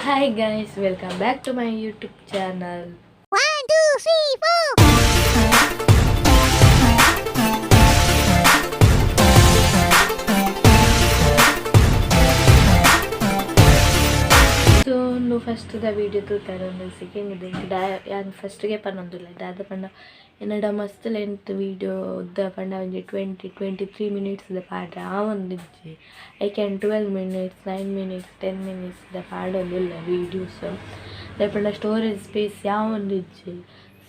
Hi guys, welcome back to my YouTube channel. 1, 2, 3, 4. So ನು first ದ video ತೂತಾರೆ second ಡಾ ಯಾನ್ ಫಸ್ಟ್ಗೆ ಪನ್ನೊಂದುಲ್ಲ ದಾದ ಪಂಡ ಎನ್ನಡ ಮಸ್ತ್ ಲೆಂತ್ ವೀಡಿಯೋ ಉದ್ದ ಪಂಡ ಒಂಜಿ 20 23 ಮಿನಿಟ್ಸ್ ದ ಪಾಡ್ರೆ ಆವೊಂದಿಜ್ಜಿ. I can 12 minutes 9 minutes 10 minutes ದ ಪಾಡೊಂದುಲ್ಲ ವೀಡಿಯೋಸ್ ದಾಯೆ ಪಂಡ ಸ್ಟೋರೇಜ್ ಸ್ಪೇಸ್ ಯಾವೊಂದಿಜ್ಜಿ.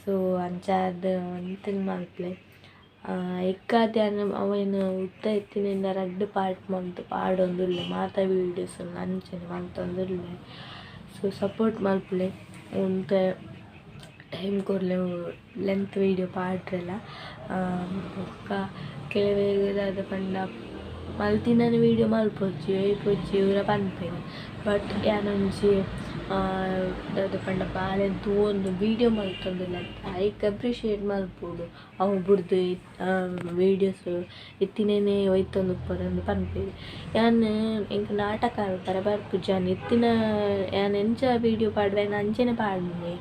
ಸೊ ಅಂಚಾದ್ ಒಂತೆನ್ ಮಲ್ಪುಲೆ ಎಕ್ಕಾದ್ ಯಾನ್ ಅವೆನ್ ಉದ್ದ ಇತ್ತಿನಿಂದ ರಡ್ಡ್ ಪಾರ್ಟ್ ಮಂತ್ ಪಾಡೊಂದುಲ್ಲೆ ಮಾತ ವೀಡಿಯೋಸ್ ಅಂಚನೆ ಮಂತೊಂದುಲ್ಲೆ. ಸೊ ಸಪೋರ್ಟ್ ಮಲ್ಪುಲೆ ಒಂತೆ ಟೈಮ್ ಕೊರ್ಲೆ ಲೆಂತ್ ವೀಡಿಯೋ ಪಾಡ್ರೆಲ. ಬೊಕ್ಕ ಕೆಲವೆರ್ ದಾದ ಪಂಡ ಮಲ್ತಿನನೆ ವೀಡಿಯೋ ಮಲ್ಪೊಚ್ಚಿ ಒಯ್ಪೊಚ್ಚಿ ಪೂರ ಪನ್ಪೆರ್. ಬಟ್ ಯಾನೊಂಜಿ ದಾದ ಪಂಡ ಬಾಲೆನ್ ತೂವೊಂದು ವೀಡಿಯೋ ಮಲ್ತೊಂದುಲ್ಲೆ ಐಕ್ ಅಪ್ರಿಷಿಯೇಟ್ ಮಲ್ಪೊಡು ಅವು ಬುಡ್ದು ವೀಡಿಯೋಸ್ ಇತ್ತಿನನೆ ಒಯ್ತೊಂದು ಉಪ್ಪೊಡು ಪನ್ಪೆರ್. ಯಾನ್ ಎಂಕ್ ನಾಟಕ ಮಲ್ಪರೆ ಬರ್ಪುಜಿ ಯಾನ್ ಇತ್ತಿನ ಯಾನ್ ಎಂಚ ವೀಡಿಯೋ ಪಾಡ್ವೆ ಅಂಚನೆ ಪಾಡುನೆ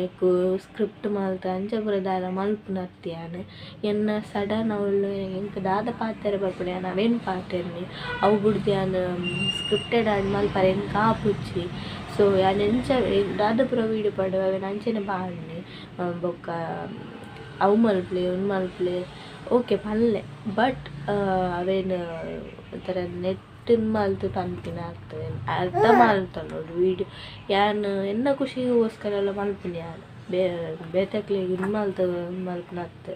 ಐಕ್ ಸ್ಕ್ರಿಪ್ಟ್ ಮಲ್ತ್ ಅಂಚ ಪೂರ ದಾಲ ಮಲ್ಪುನತ್ತ್ ಯಾನ್. ಎನ್ನ ಸಡನ್ ಅವ್ಲು ಎಂಕ್ ದಾದ ಪಾತೆರ ಬರ್ಪುಂಡು ಯಾನ್ ಅವೇನ್ ಪಾತೆರ್ನೆ ಅವು ಬುಡ್ದು ಯಾನ್ ಸ್ಕ್ರಿಪ್ಟೆಡ್ ಆದ್ ಮಲ್ಪರೆ ಎಂಕ್ ಆಪುಜಿ. ಸೊ ಯಾನ್ ಎಂಚ ದಾದ ಪೂರ ವೀಡಿಯೋ ಪಾಡುವೆ ಅವೆನ್ ಅಂಚನೆ ಪಾಡುನೆ. ಬೊಕ್ಕ ಅವು ಮಲ್ಪುಲೆ ಉಂದು ಮಲ್ಪುಲೆ ಓಕೆ ಪನ್ಲೆ ಬಟ್ ಅವೇನ್ ಒಂಥರ ನೆಟ್ ಮಲ್ತ್ ಪನ್ಪಿನ ಅತ್ತ್ ಅರ್ಥ ಮಲ್ತೊನೊಡು ವೀಡಿಯೋ. ಯಾನ್ ಎನ್ನ ಖುಷಿಗೋಸ್ಕರ ಮಲ್ಪುನಿ ಯಾನ್ ಬೇತೆಕ್ಲೆಗ್ ಉಂದು ಮಲ್ತ್ ಮಲ್ಪುನ ಅತ್ತ್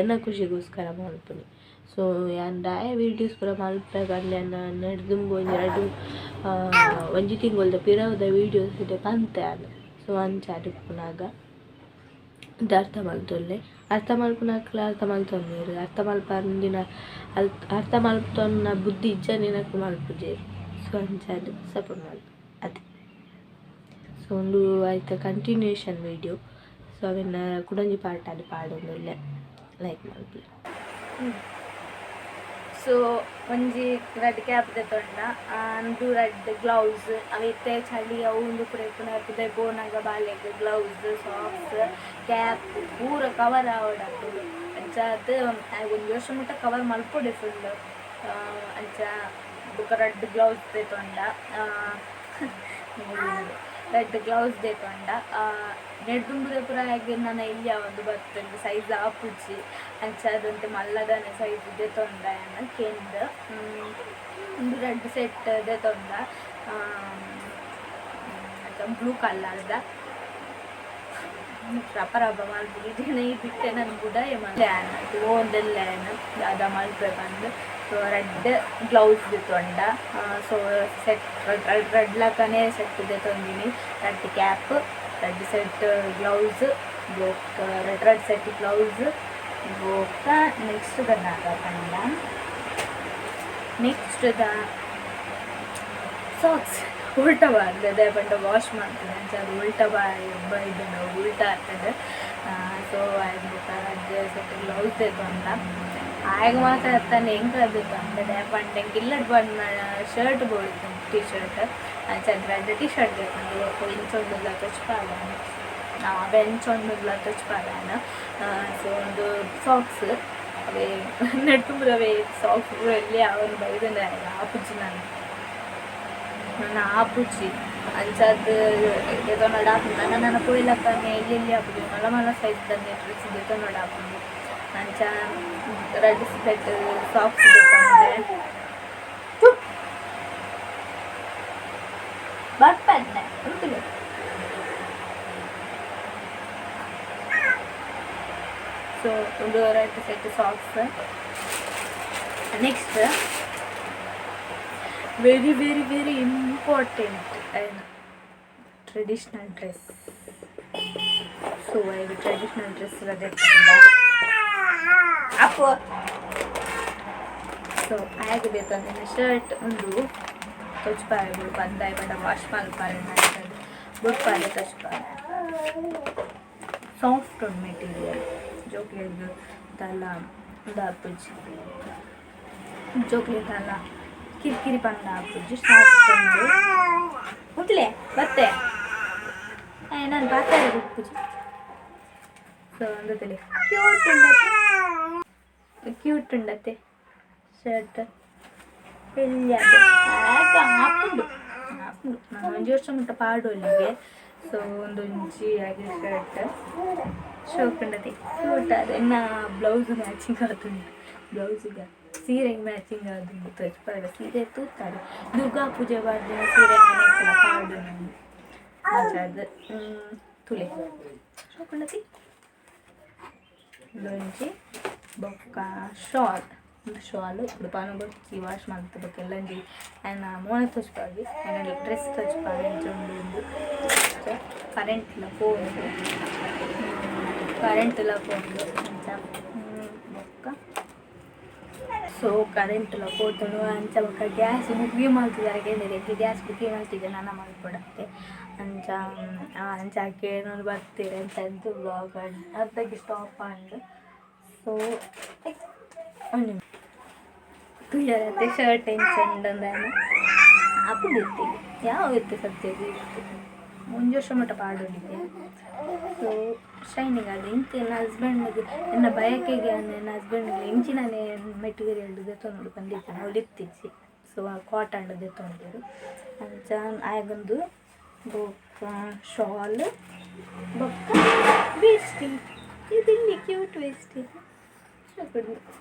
ಎನ್ನ ಖುಷಿಗೋಸ್ಕರ ಮಲ್ಪುನಿ. ಸೊ ಯಾನ್ ದಾಯೆ ವೀಡಿಯೋಸ್ ಪೂರ ಮಲ್ಪೆ ಪಂಡ ಯಾನ್ ನೆಡ್ದುಂಬು ಒಂಜಿ ರಡ್ಡ್ ಒಂಜಿ ತಿಂಗೊಲ್ದ ಪಿರವುದ ವೀಡಿಯೋಸ್ ಇಡೆ ಪಂತೆ ಯಾನ್. ಸೊ ಅಂಚ ಇಪ್ಪುನಗ ಅರ್ಥ ಮಲ್ತೊಲ್ಲೆ ಅರ್ಥ ಮಲ್ಪುನಕ್ಲು ಅರ್ಥ ಮಲ್ತೊನ್ನೆರ್ ಅರ್ಥ ಮಲ್ಪಂದಿನ ಅರ್ಥ ಮಲ್ತೊನ್ನ ಬುದ್ಧಿ ಇಜ್ಜಂದಿನಕ್ಲು ಮಲ್ಪುಜೆರ್. ಸೊ ಅಂಚಾದ್ ಸಪೋರ್ಟ್ ಮಲ್ಪು ಅತೆ. ಸೊ ಉಂದು ಐತ ಕಂಟಿನ್ಯೂಯೇಷನ್ ವೀಡಿಯೋ. ಸೊ ಅವೆನ್ ಕುಡೊಂಜಿ ಪಾರ್ಟ್ ಆದ್ ಪಾಡೊಂದುಲ್ಲೆ ಲೈಕ್ ಮಲ್ಪುಲೆ. ಸೊ ಒಂಜಿ ರಡ್ಡ್ ಕ್ಯಾಪ್ ದೆತೊಂಡ ಅಂದು ರಡ್ಡ್ ಗ್ಲೌಸ್ ಅವು ಇತ್ತೆ ಚಳಿ ಅವು ಉಂದು ಪೂರ ಇಪ್ಪುನ ಪಿದಯಿ ಪೋನಗ ಬಾಲೆಗ್ ಗ್ಲೌಸ್ ಸಾಕ್ಸ್ ಕ್ಯಾಪ್ ಪೂರ ಕವರ್ ಆವೊಡಾಪುಂಡು. ಅಂಚಾದ್ ಒಂಜಿ ವರ್ಷ ಮುಟ್ಟ ಕವರ್ ಮಲ್ಪೊಡೆ ಫುಲ್. ಅಂಚ ಬೊಕ ರಡ್ಡ್ ಗ್ಲೌಸ್ ದೆತೊಂಡ ರಡ್ಡ್ ಗ್ಲೌಸ್ ದೆತೊಂಡ ನೆಡ್ದುಂಬುದ ಪೂರ ಆಯಗ್ ನನ ಎಲ್ಯ ಆವೊಂದು ಬತ್ತುಂಡು ಸೈಜ್ ಆಪುಜಿ. ಅಂಚಾದ್ ಒಂತೆ ಮಲ್ಲದನೆ ಸೈಜ್ ದೆತೊಂಡ ಯಾನ್ ಕೇಂದ್ ಉಂದು ರಡ್ಡ್ ಸೆಟ್ ದೆತೊಂಡ ಅಂಚ ಬ್ಲೂ ಕಲರ್ದ ರಪ ರಪ ಮಲ್ಪುಜಿ ಈ ಬಿಟ್ಟೆ ನನ್ ಬುಡಯೆ ಯಾನ್ ತೂವೊಂದುಲ್ಲೆ ಯಾನ್ ದಾದ ಮಲ್ಪೆ ಪಂದ್. ಸೊ ರಡ್ಡ್ ಗ್ಲೌಸ್ ದೆತೊಂಡ ಸೊ ಸೆಟ್ ರಡ್ಡ್ ರಡ್ಡ್ ಲಕನೆ ಸೆಟ್ ದೆತೊಂದಿನಿ ರಡ್ಡ್ ಕ್ಯಾಪ್ ರಡ್ಡ್ ಸೆಟ್ ಗ್ಲೌಸ್ ಬೊಕ್ಕ ರಡ್ಡ್ ರಡ್ಡ್ ಸೆಟ್ ಗ್ಲೌಸ್ ಬೊಕ್ಕ ನೆಕ್ಸ್ಟ್ ದ ಪಂಡ ನೆಕ್ಸ್ಟ್ ದ ಸಾಕ್ಸ್ ಉಲ್ಟ ಬಾರ್ದು ದಾಯೆ ಪಂಡ ವಾಶ್ ಮಲ್ತುಂಡು ಅಂಚ ಅದು ಉಲ್ಟ ಬೈದುಂಡು ಉಲ್ಟ ಆತುಂಡು. ಸೊ ಆಯ್ ಬೊಕ್ಕ ರಡ್ಡ್ ಸೆಟ್ ಗ್ಲೌಸ್ ದೆತೊಂಡ ಆಯಗ್ ಮಾತ್ರ ಅತ್ತಂದೆ ಎಂಕ್ ದೆತೊಂಡೆ ದಾಯೆ ಪಂಡ ಎಂಕ್ ಇಲ್ಲಡ್ ಬಣ್ಣ ಶರ್ಟ್ ಬೋಡಿತ್ತುಂಡು ಟಿ ಶರ್ಟ್ ಅಂಚ ರಡ್ಡ್ ಟಿ ಶರ್ಟ್ ದೆತೊಂಡೆ ಬೊಕ್ಕ ಇಂಚ ಉಂಡುಲ ತೋಜ್ಪಾವೆ ಅವೆ ಎಂಚ ಉಂಡುಲ ತೋಜ್ಪಾವೆ ಯಾನ್. ಸೊ ಉಂದು ಸಾಕ್ಸ್ ಅವೇ ನೆಟ್ಟುಂಬುದವೇ ಸಾಕ್ಸ್ ಪೂರ ಎಲ್ಲಿ ಆವೊಂದು ಬೈದುಂಡು ಆಯಗ್ ಆಪುಜಿ ನನ ನನ ಆಪುಜಿ. ಅಂಚಾದ್ ದೆತೊನೊಡು ಆಪುಂಡು ನನ ನನ ಪೋಯಿಲಕ್ಕನೆ ಎಲ್ಲಿ ಎಲ್ಲಿ ಆಪುಜಿ ಮಲ್ಲ ಮಲ್ಲ ಸೈಜ್ ದ ಡ್ರೆಸ್ ದೆತೊನೊಡು ಆಪುಂಡು. ಅಂಚ ರಡ್ಡ್ ಸೆಟ್ ಸಾಕ್ಸ್ ದೆತೊಂಡೆ ಬರ್ಪೆನೆ ಉಂತುಲೆ. ಸೊ ಉಂದು ರಡ್ಡ್ set socks. Next very very very important traditional dress. So ಐಗ್ traditional dress ದೆತೊಂಡ ಅಪ್ಪು. ಸೊ ಆಯಗ್ ದೆತೊಂದಿನ ಶರ್ಟ್ ಉಂದು ತೋಜ್ಪಾರೆ ಬುಡ್ಪ ದಾಯೆ ಪಂಡ ವಾಶ್ ಮಲ್ಪರೆ ಬುಡ್ಪಾರೆ ತೋಜ್ಪಾರೆ ಸಾಫ್ಟ್ ಉಂಡು ಮೆಟೀರಿಯಲ್ ಜೋಕ್ಲೆಗ್ ದಾಲ ದಾಪುಜಿ ಜೋಕ್ಲೆಗ್ ದಾಲ ಕಿರಿಕಿರಿ ಪಂಡ ಆಪುಜಿ ಸಾಫ್ಟ್ ಉಂಡು ಉಂತಲೇ ಬತ್ತೆ ನಾನು ಪಾತಾರೆ ಉಪ್ಪುಜಿ. ಸೊ ಒಂದು ಕ್ಯೂಟ್ ಉಂಡತ್ತೆ, ಕ್ಯೂಟ್ ಉಂಡತ್ತೆ ಶರ್ಟ್. ಆಪುಂಡು ಆಪುಂಡು ನಾನು ಒಂಜಿ ವರ್ಷ ಮುಟ್ಟ ಪಾಡೊಲಿಗೆ. ಸೊ ಒಂದೊಂಜಿ ಆಗಿ ಶರ್ಟ್ ಶೋಕ್ ಉಂಡತೆ ಕ್ಯೂಟ್ ಅದು. ಎನ್ನ ಬ್ಲೌಸ್ ಮ್ಯಾಚಿಂಗ್ ಆತುಂಡು, ಬ್ಲೌಸಿಗೆ ಸೀರೆಗೆ ಮ್ಯಾಚಿಂಗ್ ಆದುಂಡು. ತೋಚ್ಪಾಡ ಸೀರೆ ತೂತಾರೆ ದುರ್ಗಾ ಪೂಜೆ ಪಾಡ್ದಿನ ಸೀರೆ ನೆಕ್ಲ ಪಾಡು ಅಂಚಾದ್ ತುಲೆ ಶೋಕ್ ಉಂಡತಿ. ಒಂದೊಂಜಿ ಬೊಕ್ಕ ಶಾಲ್, ಒಂದು ಶಾಲ್ ಉಡುಪಾನು ಬೊರ್ಚಿ ವಾಶ್ ಮಲ್ತ್ ಬೊಕ್ಕ ಎಲ್ಲಂಜಿ ಆಯ್ನ ಮೋನೆ ತೋಜ್ಪಾಗಿ ಆಯ್ನ ಡ್ರೆಸ್ ತೋಜ್ಪಾಗಿ ಅಂಚ ಉಂಡು. ಉಂದು ಕರೆಂಟ್ಲ ಪೋಂಡು, ಕರೆಂಟ್ಲ ಪೋಂಡು ಅಂಚ ಬೊಕ್ಕ ಸೊ ಕರೆಂಟ್ಲ ಪೋತುಂಡು ಅಂಚ ಬೊಕ್ಕ ಗ್ಯಾಸ್ ಬುಕ್ಕಿಂಗ್ ಮಲ್ತಿದ್ದಾರೆ ಕೇಂದಿದೆ. ಗ್ಯಾಸ್ ಬುಕ್ಕಿಂಗ್ ಮಲ್ತಿದ್ದೆ ನನ್ನ ಮಲ್ಪೊಡತ್ತೆ ಅಂಚ ಅಂಚ ಕೇನೊಂದು ಬರ್ತೀರ ಅಂಚ ವ್ಲಾಗ್ ಅರ್ಧಕ್ಕೆ ಸ್ಟಾಪ್ ಆಂಡ್. ಸೊ ಒಂಜಿ ತೂಯರತ್ತೆ ಶರ್ಟ್ ಎಂಚ ಉಂಡಂದಾನ ಆಪುಂಡು ಇತ್ತಿಗೆ ಯಾವ ಇತ್ತು ಸತ್ಯ ಇತ್ತು ಒಂಜಿ ವರ್ಷ ಮಟ್ಟ ಪಾಡೊಂಡಿದ್ದೆ. ಸೊ ಶೈನಿಂಗ್ ಅದು ಇಂಚ ಎನ್ನ ಹಸ್ಬೆಂಡ್ಗೆ ಎನ್ನ ಬಯಕೆಗೆ ಎನ್ನ ಹಸ್ಬೆಂಡ್ಗೆ ಇಂಚಿನನೇ ಮೆಟೀರಿಯಲ್ ದೆತ್ತೊನೊಡು ಪಂದಿತ್ತೆ ಅವ್ಲು ಇತ್ತಿಜ್ಜಿ. ಸೊ ಕಾಟನ್ ದೆತ್ತೊಂದಿರು ಅಂಚ ಆಯಗೊಂದು ಬೊಕ್ಕ ಶಾಲ್ ಬೊಕ್ಕ ವೇಸ್ಟಿ. ಇದು ಕ್ಯೂಟ್ ವೇಸ್ಟಿ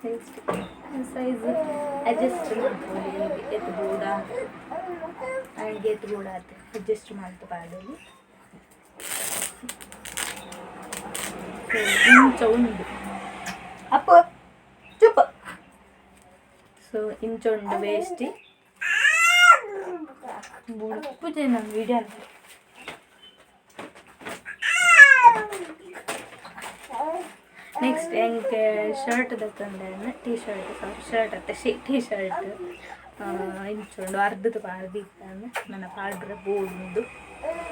waste size adjust ಮಲ್ಪೊಲಿ ಎತ್ ಬೋಡ ಆಯ್ಗೆ ಎತ್ ಬೋಡ ಆತ್ ಅಡ್ಜಸ್ಟ್ ಮಲ್ತ್ ಪಾಡೊಲಿ. ಸೊ ಇಂಚ ಉಂಡು ಅಪ್ಪ ಚುಪ್ಪ. ಸೊ ಇಂಚ ಉಂಡು ವೇಸ್ಟಿ ಬುಡ್ಪುಜೆ ನಾನು ವಿಡಿಯೋ. ನೆಕ್ಸ್ಟ್ ಎಂಕ್ shirt ದತ್ತೊಂಡೆ T shirt, sorry shirt ಅತ್ತೆ she T shirt ಇಂಚ ಉಂಡು ಅರ್ಧದ ಪಾಡ್ದಿತ್ತಾನೆ ನನ್ನ ಪಾಡ್ರೆ ಬೋಡುಂದು.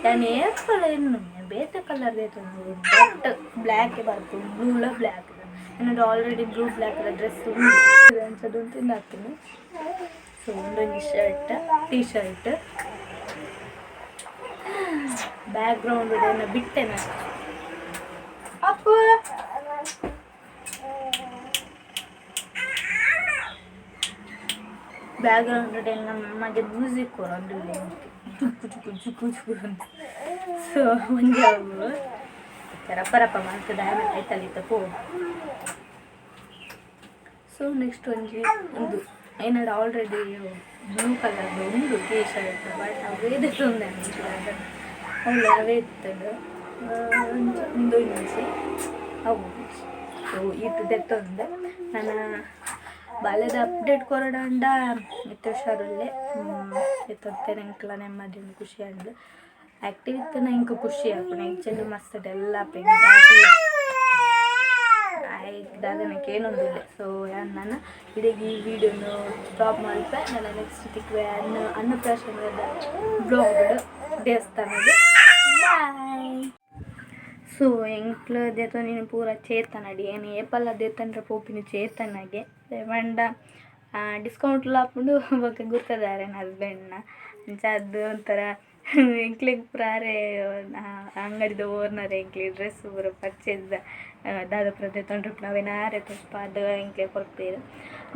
ಯಾನ್ ಏಪಲ ಎನ್ನುನೆ ಬೇತೆ ಕಲರ್ ದೆತ್ತೊಂದು ಬಟ್ ಬ್ಲ್ಯಾಕ್ ಬರ್ಪುಂಡು, ಬ್ಲೂಲ black. ಎನ್ನಡ already blue black dress ಉಂಡು ಅಂಚದುಂತು ಇಂದಾತುಂಡು. ಸೊ ಉಂದೊಂಜಿ shirt T shirt back ground ಎನ್ನ ಬಿಟ್ಟೆನ ಅಪ್ಪು. ಬ್ಯಾಕ್ಗ್ರೌಂಡ್ ನಮ್ಮ ಮ್ಯೂಸಿಕ್ ಕೊರೊಂದುಲ್ಲೆ ಜುಕ್ಕು ಜುಕ್ಕು ಜುಕ್ಕು ಜುಕ್ಕು ಅಂತ. ಸೊ ಒಂಜಿ ಅವು ರಪ್ಪ ರಪ್ಪ ಮಲ್ತುದು ಐತಲಿತ್ತ ಪೋ. ಸೊ ನೆಕ್ಸ್ಟ್ ಒಂಜಿ ಉಂದು ಎನ್ನಡ already blue colour ಉಂಡು T shirt but ಅವೇ ದೆತ್ತೊಂದೆ ಅವ್ಲು ಅವೇ ಇತ್ತುಂಡು ಉಂದು ಒಂಜಿ ಅವು. ಸೊ ಈತ್ ದೆತ್ತೊಂದೆ ನನ ಬಾಲೆದ ಅಪ್ಡೇಟ್ ಕೊರೊಡಾಂಡ ಇತ್ತೆ ಹುಷಾರುಲ್ಲೆ ಇತ್ತೊಂತೆ ಎಂಕ್ಲ ನೆಮ್ಮದಿ ಉಂಡು ಖುಷಿ ಆಂಡ್. ಆ್ಯಕ್ಟಿವ್ ಇತ್ತುಂಡ ಎಂಕ್ ಖುಷಿ ಆಪುಂಡು. ಎಂಚೆಂದು ಮಸ್ತ್ ಡೆವಲಪ್ ಆಯ್ಕ್ ದಾದನ ಕೇನೊಂದುಲ್ಲೆ. ಸೊ ಯಾನ್ ನನ ಇಡೆಗ್ ಈ ವಿಡಿಯೋನು ಸ್ಟಾಪ್ ಮಲ್ಪೆ. ನನ ನೆಕ್ಸ್ಟ್ ತಿಕ್ಕುವೆ ಅನ್ನ ಅನ್ನಪ್ರಾಶನದ ವ್ಲಾಗ್ ದೇವಸ್ಥಾನದ. ಬಾಯ್. ಸೊ ಎಂಕ್ಲು ದೆತೊನಿನ ಪೂರ ಚೇತನಡಿ ಏನ್ ಏಪಲ ದೆತೊನ್ರೆ ಪೋಪಿನ ಚೇತನಗೆ ಪಂಡ ಡಿಸ್ಕೌಂಟ್ಲ ಆಪುಂಡು ಬೊಕ್ಕ ಗುರ್ತದಾರೆ ಎನ್ನ ಹಸ್ಬೆಂಡ್ನ ಅಂಚ ಅದು ಒಂಥರ ಎಂಕ್ಲೆಗ್ ಪೂರ ಆರೇ ಅಂಗಡಿದ ಓನರ್ ಎಂಕ್ಲೆಗ್ ಡ್ರೆಸ್ ಪೂರ ಪರ್ಚೇಸ್ ದಾದ ಪೂರ ದೆತೊಂಡ್ರೆ ಅವೆನ್ ಆರೇ ತೋಜ್ಪಾದ್ ಎಂಕ್ಲೆಗ್ ಕೊರ್ಪೆರ್.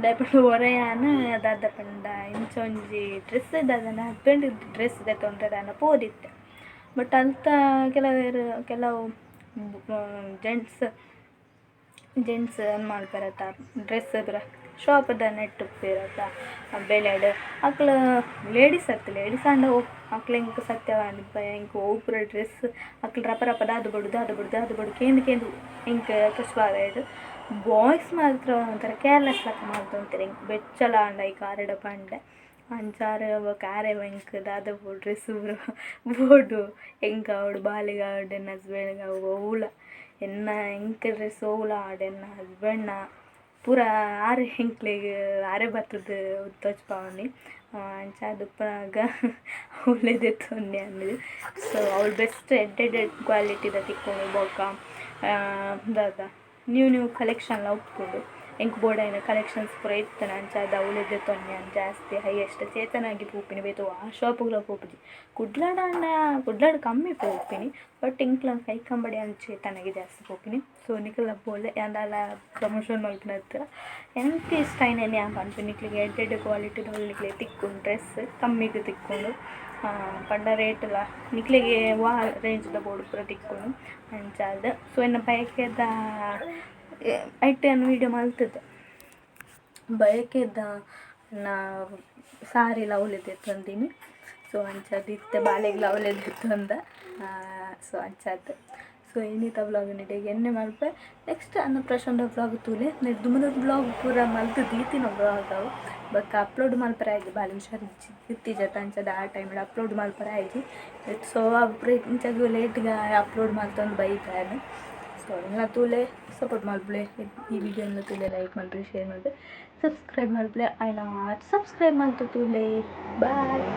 ದಾಯೆ ಪಂಡ ಒರ ಯಾನ್ ದಾದ ಪಂಡ ಇಂಚ ಒಂಜಿ ಡ್ರೆಸ್ ದಾದನ ಹಸ್ಬೆಂಡ್ ಡ್ರೆಸ್ ದೆತೊನ್ರೆ ದಾನ ಪೋದಿತ್ತೆ. ಬಟ್ ಅಲ್ತ ಕೆಲವೆರ್ ಕೆಲವು ಜೆಂಟ್ಸ್ ಜೆಂಟ್ಸ್ ಮಲ್ಪೆರತ್ತ ಡ್ರೆಸ್ ಪೂರ ಶಾಪ್ದ ನೆಟ್ಟ್ ಉಪ್ಪುವೆರತ್ತ ಬೆಲೆಡ್ ಅಕ್ಲು ಲೇಡೀಸ್ ಅತ್ತ್ ಲೇಡೀಸ್ ಆಂಡ ಅಕ್ಲು ಎಂಕ್ ಸತ್ಯವಾದ್ ಎಂಕ್ ಒವು ಪೂರ ಡ್ರೆಸ್ ಅಕ್ಲು ರಪ ರಪ ದಾದ ಬೋಡು ದಾದ ಬೋಡು ದಾದ ಬೋಡು ಕೇಂದ್ ಕೇಂದ್ ಎಂಕ್ ತೋಜ್ಪಾವೆರ್. ಬಾಯ್ಸ್ ಮಾತ್ರ ಒಂಥರ ಕೇರ್ಲೆಸ್ ಲೆಕ್ಕ ಮಲ್ತೊಂತೆರ್. ಎಂಕ್ ಬೆಚ್ಚಲ ಆಂಡ್ ಐಕ್ ಆರೆಡ ಪಂಡೆ. ಅಂಚ ಆರ್ ಬೊಕ ಆರೇ ಎಂಕ್ ದಾದ ಬೋಡು ಡ್ರೆಸ್ ಪೂರ ಬೋಡು ಎಂಕ್ ಆವಡ್ ಬಾಲೆಗ್ ಆವಡ್ ಎನ್ನ ಹಸ್ಬೆಂಡ್ಗ್ ಆವಡ್ ಒವುಲ ಎನ್ನ ಎಂಕ್ ಡ್ರೆಸ್ ಒವುಲ ಆವಡ್ ಎನ್ನ ಹಸ್ಬೆಂಡ್ನ ಪೂರ ಆರ್ ಎಂಕ್ಲೆಗ್ ಆರೇ ಬತ್ತುದು ತೋಜ್ಪಾವುನಿ. ಅಂಚಾದ್ ಉಪ್ಪುನಗ ಅವ್ಲೇ ದೆತ್ತೊನ್ನೆ ಯಾನ್. ಸೊ ಅವ್ಲು ಬೆಸ್ಟ್ ಎಡ್ಡೆ ಎಡ್ಡೆ ಕ್ವಾಲಿಟಿದ ತಿಕ್ಕುಂಡು ಬೊಕ್ಕ ದಾದ ನ್ಯೂ ನ್ಯೂ ಕಲೆಕ್ಷನ್ಲ ಉಪ್ಪುಂಡು. ಎಂಕ್ ಬೋಡಾಯಿನ ಕಲೆಕ್ಷನ್ಸ್ ಪೂರ ಇತ್ತುಂಡು. ಅಂಚಾದ್ ಅವ್ಲೆ ದೆತೊನ್ನೆ ಯಾನ್ ಜಾಸ್ತಿ ಹೈಯೆಸ್ಟ್ ಚೇತನಾಗಿ ಪೋಪಿನಿ, ಬೇತೆ ವಾ ಶಾಪುಗ್ಲ ಪೋಪುಜಿ. ಕುಡ್ಲಡಾಂಡ ಕುಡ್ಲಡ್ ಕಮ್ಮಿ ಪೋಪಿನಿ, ಬಟ್ ಎಂಕ್ಲ ಕೈಕಂಬಡೆ ಯಾನ್ ಚೇತನಗೆ ಜಾಸ್ತಿ ಪೋಪಿನಿ. ಸೊ ನಿಕಲ್ನ ಪೋಲೆ, ಯಾನ್ ದಾಲ ಪ್ರಮೋಷನ್ ಮಲ್ಪುನತ್, ಎಂಕ್ ಇಷ್ಟ ಆಯಿನೆನ್ ಯಾನ್ ಪನ್ಪೆ. ನಿಕ್ಲೆಗ್ ಎಡ್ಡೆ ಎಡ್ಡೆ ಕ್ವಾಲಿಟಿ ನಿಕ್ಲೆಗ್ ತಿಕ್ಕುಂಡು, ಡ್ರೆಸ್ ಕಮ್ಮಿಗ್ ತಿಕ್ಕುಂಡು, ಪಂಡ ರೇಟ್ಲ ನಿಕ್ಲೆಗ್ ವಾ ರೇಂಜ್ದ ಬೋಡು ಪೂರ ತಿಕ್ಕುಂಡು ಅಂಚಾದ್. ಸೊ ಎನ್ನ ಬಯಕೆದ ಐಟ್ ಯಾನ್ ವೀಡಿಯೋ ಮಲ್ತುದೆ, ಬಯಕೆದ ನಾ ಸಾರಿಲ ಅವ್ಲೆ ದೆತ್ತೊಂದಿನಿ. ಸೊ ಅಂಚಾದ್ ಇತ್ತೆ ಬಾಲೆಗ್ಲ ಅವ್ಲೆ ದೆತ್ತೊಂದ. ಸೊ ಅಂಚಾದ್ ಸೊ ಇನಿತ ವ್ಲಾಗ್ ಇಡೆಗ್ ಎಂಡ್ ಮಲ್ಪೆ. ನೆಕ್ಸ್ಟ್ ಅನ್ನಪ್ರಾಶನ ವ್ಲಾಗ್ ತೂಲೆ. ನೆಟ್ ದುಂಬುದ ವ್ಲಾಗ್ ಪೂರ ಮಲ್ತ್ ದೀತಿನ ವ್ಲಾಗ್ ಅವು, ಬೊಕ್ಕ ಅಪ್ಲೋಡ್ ಮಲ್ಪರೆ ಆಯ್ಜಿ. ಬಾಲೆ ಹುಷಾರ್ ಇತ್ತಿಜತ, ಅಂಚಾದ್ ಆ ಟೈಮ್ಡ್ ಅಪ್ಲೋಡ್ ಮಲ್ಪರೆ ಆಯ್ಜಿ. ಸೊ ಅವು ಇಂಚಾಗ್ ಲೇಟ್ಗೆ ಅಪ್ಲೋಡ್ ಮಲ್ತೊಂದು ಬೈದೆ. ಸೊ ಎಲ್ಲ ತೂಲೆ, ಸಪೋರ್ಟ್ ಮಲ್ಪುಲೆ. ಈ ವಿಡಿಯೋನ ತೂಲೆ, ಲೈಕ್ ಮಲ್ಪುಲೆ, ಶೇರ್ ಮಲ್ಪುಲೆ, ಸಬ್ಸ್ಕ್ರೈಬ್ ಮಲ್ಪುಲೆ. ಆಯ್ನ ಸಬ್ಸ್ಕ್ರೈಬ್ ಮಲ್ತು ತೂಲೆ. ಬಾಯ್.